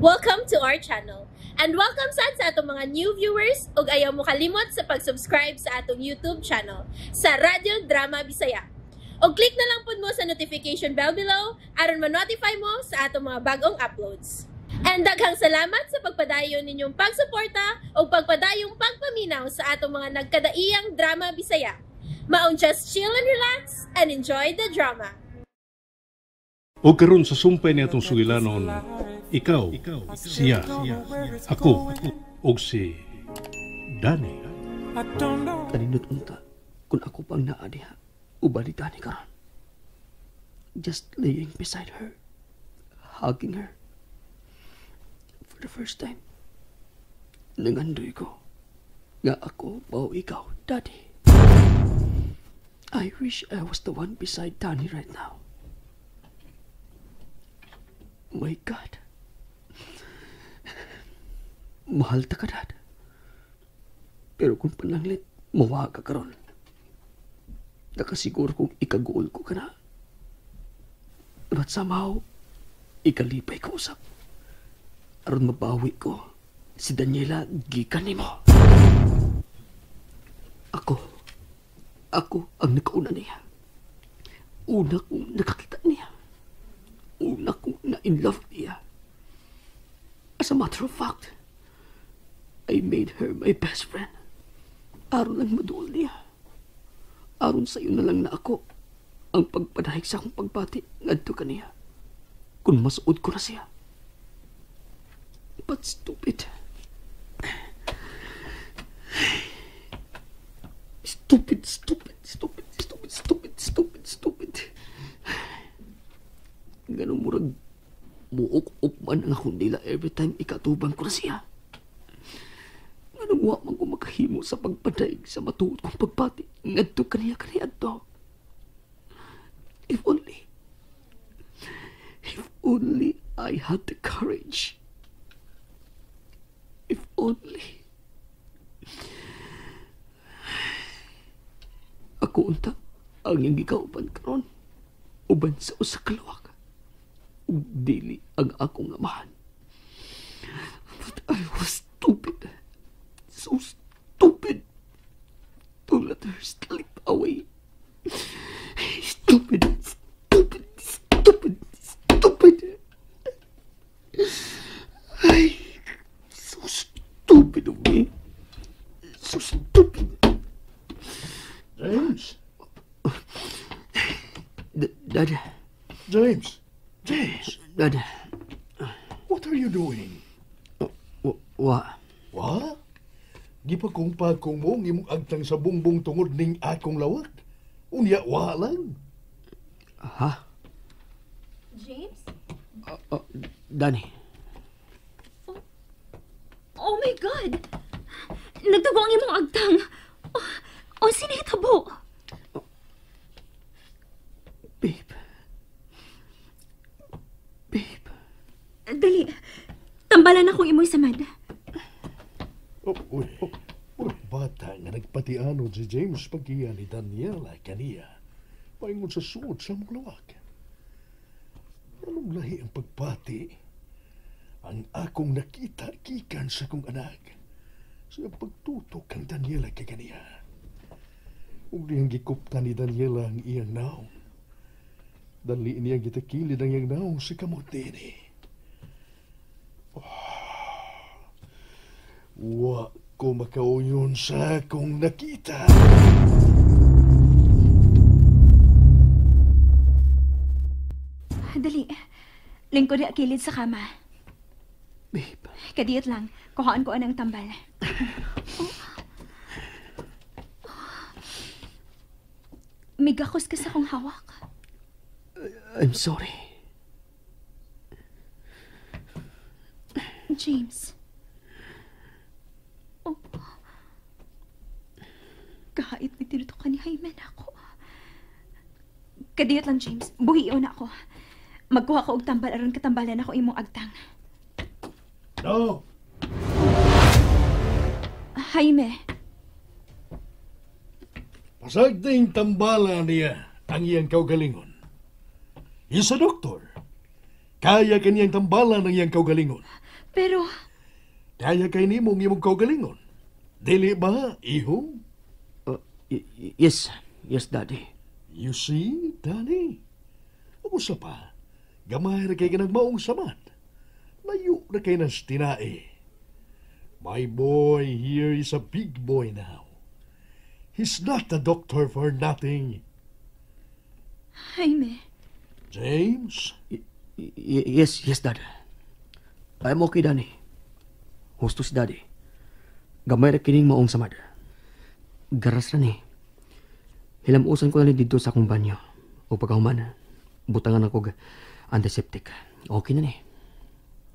Welcome to our channel. And welcome sad sa atong mga new viewers ug ayaw mo kalimot sa pag-subscribe sa atong YouTube channel sa Radyo Drama Bisaya. Og click na lang pud mo sa notification bell below aron ma-notify mo sa atong mga bagong uploads. And daghang salamat sa pagpadayon ninyong pagsuporta ug pagpadayong pagpaminaw sa atong mga nagkadaiyang drama Bisaya. Maong just chill and relax and enjoy the drama. O karon sa sumpay ni atong sugilanon, ikaw, siya, ako, og si Danny. Kanindot unta kung ako pang naa diha uban ni Danny karon. Just laying beside her, hugging her. For the first time, nangandoy ko nga ako mao ikaw, Daddy. I wish I was the one beside Danny right now. My God. Mahal ta ka, Dad. Pero kung pananglit, mawa ka karon. Nakasiguro kung ikaguol ko ka na. But somehow, ikalipay ko usap. Aron mabawi ko, si Daniela gikan nimo. Ako ang nakauna niya. Una kong nakakita niya. Una kong na-in love niya. As a matter of fact, I made her my best friend. Aron lang maduol niya. Aron sa'yo na lang na ako ang pagpadahig sa akong pagbati ngadto kaniya. Kung masuod ko na siya. But stupid. Stupid, stupid, stupid, stupid, stupid, stupid, stupid. Ganun murag muok-ok man ang akong dila every time ikatubang ko na siya. Ganun wa man ko makahimo sa pagpadaig sa matuod kong pagbati ngadto kaniya kaniadto. If only I had the courage. If only. Ako unta ang iyang gikauban karon uban sa usa ka lawak. Ug dili ang akong amahan. But I was stupid. So stupid. To let her slip away. Stupid, stupid, stupid, stupid. Ay, so stupid of me. So stupid. James. Dad. James. James. Dad. What are you doing? What? What? Gipagkong-pagkong mo ang imong agtang sa bungbong tungod ning akong lawak. Unya, wa lang. Ha? James? Danny. Oh my God! Nagtago ang imong agtang. Oh, sinitabo. Oh. Babe. Babe. Dali. Tambalan akong imoy samad. Oh, uy. Uy, bata nga nagpatiano si James pagkiya ni Daniela kaniya. Paingon sa suod sa mong lawak. Anong lahi ang pagpati? Ang akong nakita gikan sa kong anak. Sa pagtutok kang Daniela kay kaniya. Ug diyang gikupta ni Daniela ang iyang naong. Dali niyang gitakilid ang iyang naong sa kamot niini. Oh, wa ko makauyon sa akong nakita. Dali. Lingkod ni akilid sa kama. Babe. Kadiyot lang. Kuhaan ko ang tambal. Oh. Migakos ka sa akong hawak. I'm sorry. James. Oh. Kahit may tinutukan ni Jaime na ako. Kadiyot lang, James. Buhiyo na ako. Magkuha ko og tambal aron katambalan ako imong agtang. No. Jaime. Pasagding tambala niya ang iyang kaugalingon. Isa doktor. Kaya kaniyang tambalan ang iyang kaugalingon. Pero... Daya kay nimo ang imong kaugalingon. Dili ba, iho? Yes. Yes, Daddy. You see, Danny? Usa pa, gamay ra kay ganagmaong samad. Layo na kay nas tinae. My boy here is a big boy now. He's not a doctor for nothing. Jaime. James? Yes, yes, Dad. I'm okay, Danny. Husto si Daddy. Gamay ra kining maong samad. Garas ra ni. Hilamusan ko na ni dito sa akong banyo. O pagkahuman, butangan ako og antiseptic. Okay na ni.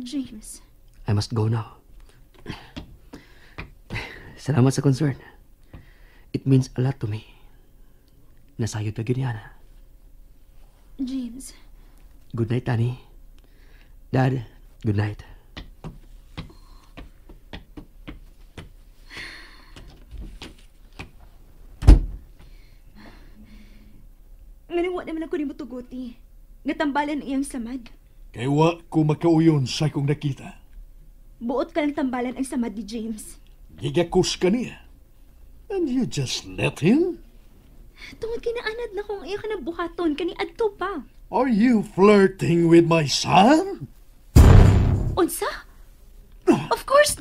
James. I must go now. Salamat sa concern. It means a lot to me. Nasayod na ganyan. James. Good night, Danny. Dad, good night. Nganiwa naman ako ni Mutuguti. Nga tambalan ang iyang samad. Kay wa ko makauyon sa akong nakita. Buot ka lang tambalan ang samad ni James. Gigakos ka niya. And you just let him? Tungod kay naanad na kung iya ka ng buhaton, kani adto pa. Are you flirting with my son? Unsa? Of course.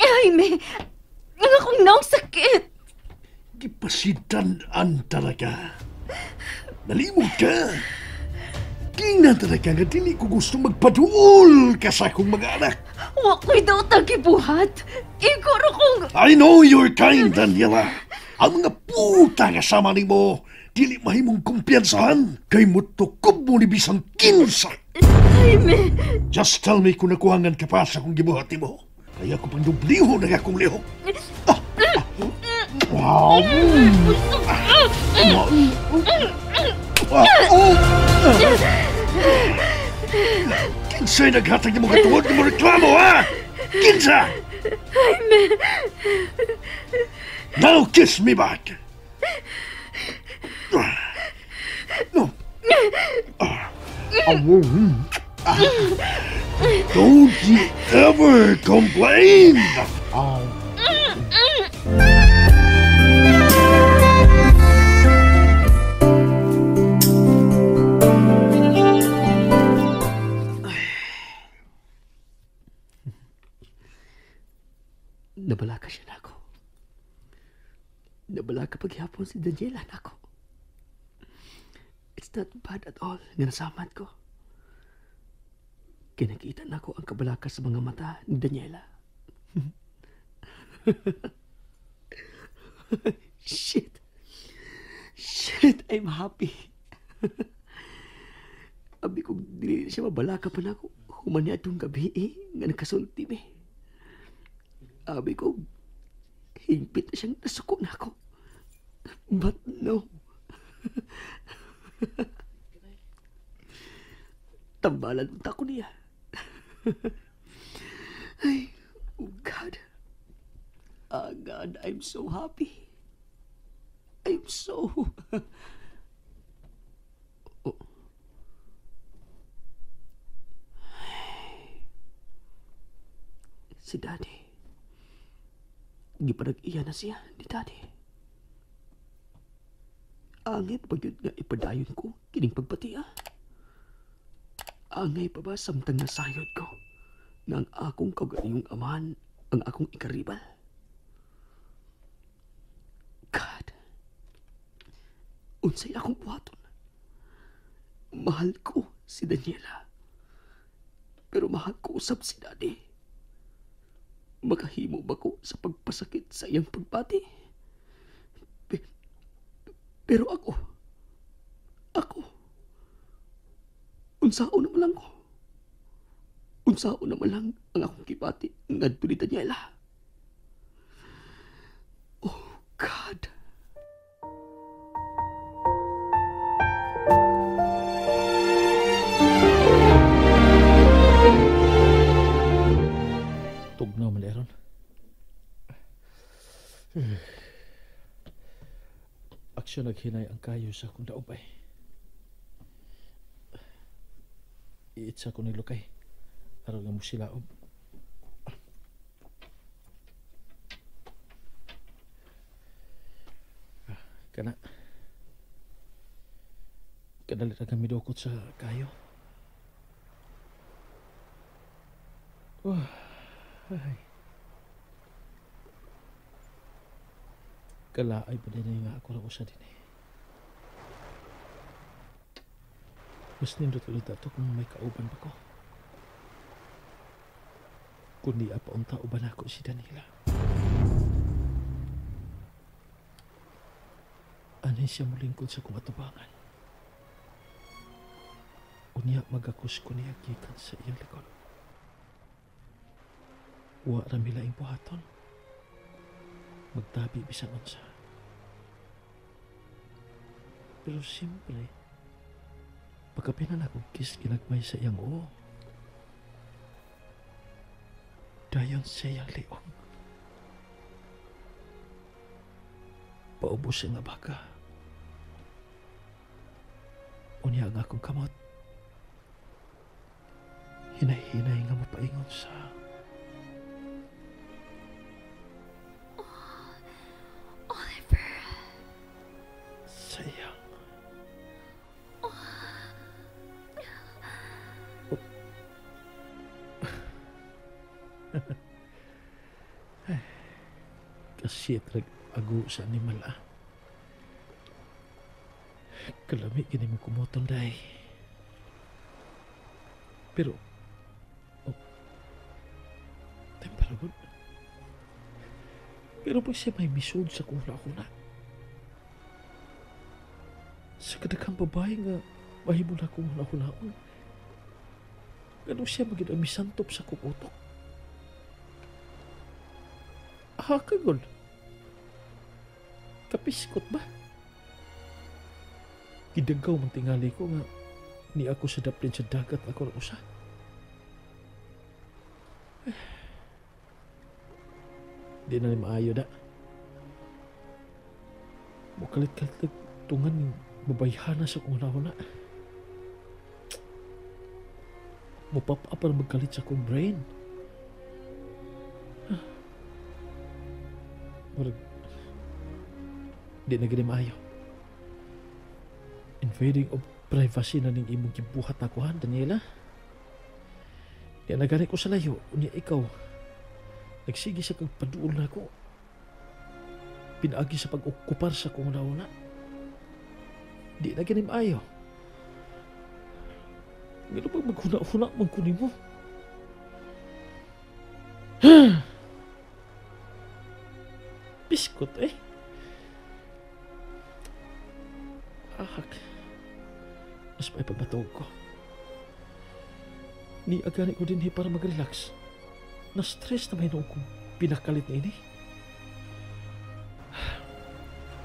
Jaime, ang akong naong sakit. Gipasidan-an talaga. Nalimot ka. Tingnan talaga nga dili ko gusto magpaduol ka sa akong mga anak. Wa ko'y daw gibuhat. Iguro kong... I know your kind, Daniela. Ang mga puta nga sama nimo, dili mahimong kumpiyansahan. Kay mutukob mo ni bisang kinsa. Jaime! Just tell me kung nakuhangan ka pa sa akong gibuhat nimo. Kaya ko pang dubliho na akong lihok. Wow! Kinsa'y naghatag ni mga tuwag ni mo reklamo, ha? Kinsa! Jaime! Now kiss me back! No. Don't you ever complain! Nabalaka siya na ako. Nabalaka paghihapon si Daniela na ako. It's not bad at all nga nasamad ko. Kinakita na ako ang kabalaka sa mga mata ni Daniela. Shit. Shit, I'm happy. Abi kong dili siya mabalaka pa na ako. Human niya itong gabi nga nakasulti mi. Abi ko, hingpit na siyang nasuko na ako. But no. Tambalan unta ko niya. Ay, oh God. Ah, God, I'm so happy. I'm so... Oh. Ay. Si Daddy. Gipanag-iya na siya ni Daddy. Angay pa yun nga ipadayon ko kining pagpatiya. Angay pa ba samtang nasayod ko nga ang akong kaugalingong amahan ang akong ikaribal? God, unsay akong buhaton? Mahal ko si Daniela. Pero mahal ko usab si Daddy. Makahimo ba ko sa pagpasakit sa iyang pagbati? Pero ako, unsaon naman lang ko. Unsaon naman lang ang akong kibati ngadto ni Daniela. Oh, God. Tugnaw man, Aaron. Aksyon naghinay ang kayo sa akong daubay. Iitsa ko ni Lukay. Aron nga mo silaob. Kana. Kadali ra kami dukot sa kayo. Oh, ay. Kalaay pa din nga ako ra usa din eh. Mas nindot ulit ato kung may kauban pa ko. Kundi apa unta uban ako si Daniela. Anay siya mulingkod sa kong atubangan. Unya magakos ko niya gikan sa iyang likod. Wa ra mi laing buhaton. Magtabi bisan unsa. Pero siyempre, pagkapinan akong kiss ginagmay sa iyang oo. Dayon sa iyang liog. Paubos nga baka. Unya ang akong kamot. Hinay-hinay nga mapaingon sa... Oh, Oliver. Sa iyang... Oh. Oh. Kasi ago sa animal ah. Kalami gini mo kumotong day. Pero oh, temperagon. Pero pag siya may misod sa kuna-kuna. Sa kadaghang babae nga mahimo na akong huna-hunaon. Ganun siya maging ang misantop sa kong utok. Ah, kagol. Kapiskot ba? Gidagaw man tingali ko nga ni ako sa daplin sa dagat ako usa. Di na ni maayo da. Mukalit-kalit tungan ni babayhana sa kong huna-huna. Mupap-up para magkalit sa kong brain. Murag, di na gini maayo. Invading of privacy na ning imong gibuhat na kuhan, Daniela. Di na gani ko sa layo, unya ikaw. Nagsige sa kag paduol na ako. Pinaagi sa pag-okupar sa kong una-una. Di na gini maayo. Ngano pag maghuna-huna man ko nimo? Biskot eh. Ahak. Mas may pagbatog ko. Ni agani ko din para mag-relax. Na-stress na may noong kong pinakalit na ini.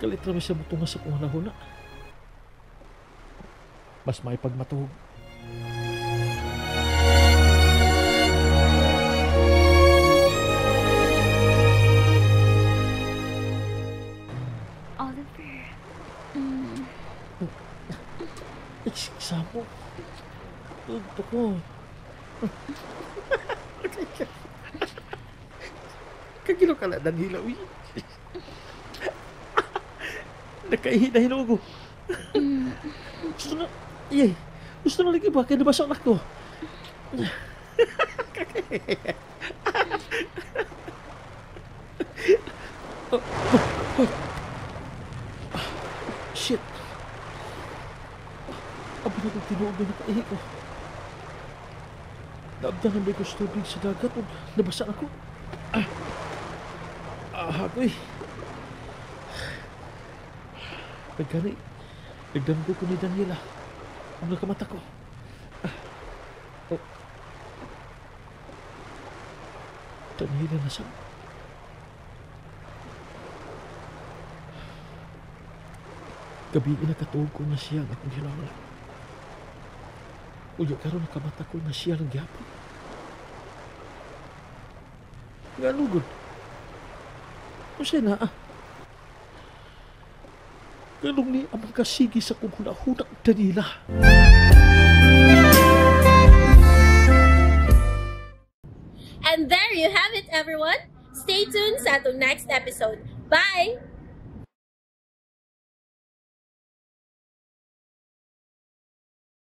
Kalit na siya mutunga sa kong huna-huna. Mas may pagmatog. Oliver. Eksamo. Ito ko. Kagilo ka na, Daniela. Uy. Nakaihinahin ako. Gusto na. Iyay. Gusto na lagi ba? Kaya nabasa na ko. Shit. Aba na kong tinuog na nakaihi ko. Naabdan na may tubig sa dagat o nabasa ako. Ako'y. Nagkani, nagdamgo ko ni Daniela. Ang nakamata ko. Oh. Daniela nasa. Gabi inakatuog ko na siya ang akong hilangan. Unya karon nakamata ko na siya lang gyapon. Nga lugod. Unsay na ah? Ganong ni amang kasigi sa kong huna-huna, Daniela. And there you have it, everyone. Stay tuned sa atong next episode. Bye!